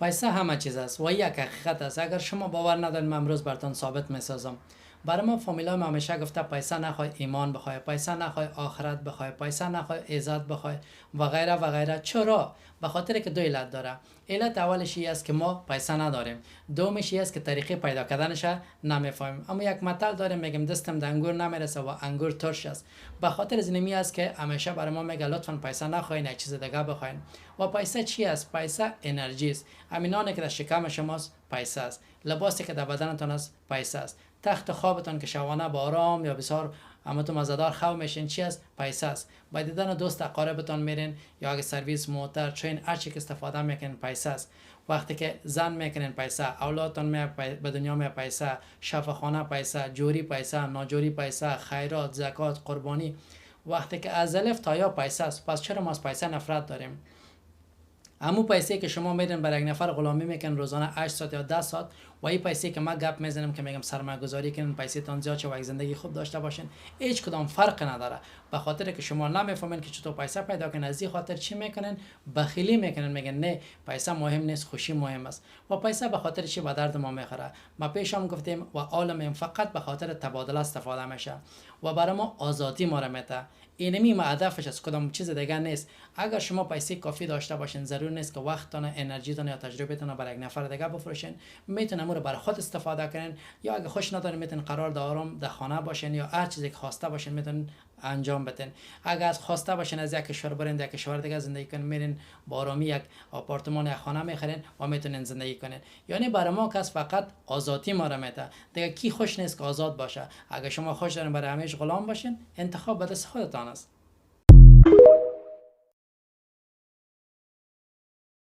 پیسه همه چیز است و یک حقیقت است. اگر شما باور ندارین، من امروز براتون ثابت میسازم. برای ما فامیلای ما همیشه گفته پیسه نخوای، ایمان بخوای، پیسه نخوای، آخرت بخوای، پیسه نخوای، عزت بخوای و غیره و غیره. چرا؟ به خاطر که دو علت داره. علت اولش این است که ما پیسه نداریم، دومش این است که طریقه پیدا کردنش نمیفهمیم. اما یک متل داریم، میگیم دستم به انگور نمیرسه و انگور ترش است. به خاطر از اینمی است که همیشه برای ما میگه لطفا پیسه نخواین، یک چیز دیگه بخواین. و پیسه چی است؟ پیسه انرژی است. همین نانی که در شکم شماست پیسه است، لباسی که در بدنتان است پیسه است، تخت خوابتان که شبانه با آرام یا بسیار اما مزدار خواب میشین چی است؟ پیسه است. با دیدن دوست اقاربتان میرین یا اگه سرویس، موتر، train، هر چی که استفاده میکنین پیسه است. وقتی که زن میکنین پیسه، اولادتان می به دنیا می پیسه، شفاخانه پیسه، جوری پیسه، ناجوری پیسه، خیرات، زکات، قربانی، وقتی که از الف تا یا پیسه است. پس چرا ما از پیسه نفرت داریم؟ همون پیسه که شما میدین برای یک نفر غلامی میکنن روزانه 8 ساعت یا 10 ساعت و این پیسه که ما گپ میزنم که میگم سرمایه گذاری کنین، پیسه تان زیاد شه و یک زندگی خوب داشته باشین، هیچ کدام فرق نداره. به خاطر که شما نمیفهمین که چطور پیسه پیدا کنین، از این خاطر چی میکنن؟ بخیلی میکنن، میگن نه، پیسه مهم نیست، خوشی مهم است. و پیسه به خاطر چی به درد ما میخوره؟ ما پیش هم گفتیم و عالم فقط به خاطر تبادله استفاده میشه و برای ما آزادی ما را میده. اینمی ما هدفش از کدام چیز دیگه نیست. اگر شما پیسه کافی داشته باشین، ضرور نیست که وقتتان، انرژیتان یا تجربهتان برای یک نفر دیگه بفروشین. میتونن رو برای خود استفاده کنین یا اگه خوش ندارین، میتونن قرار دارم در خانه باشین یا هر چیزی که خواسته باشین میتونن انجام بدین. اگر از خواسته باشین از یک کشور برین در کشور دیگه زندگی کنین، میرین با آرامی یک آپارتمان یا خانه میخرین و میتونین زندگی کنین. یعنی برای ما کس فقط آزادی ما را میده. دیگه کی خوش نیست که آزاد باشه؟ اگر شما خوش دارین برای همیشه غلام باشین، انتخاب به دست خودتان است.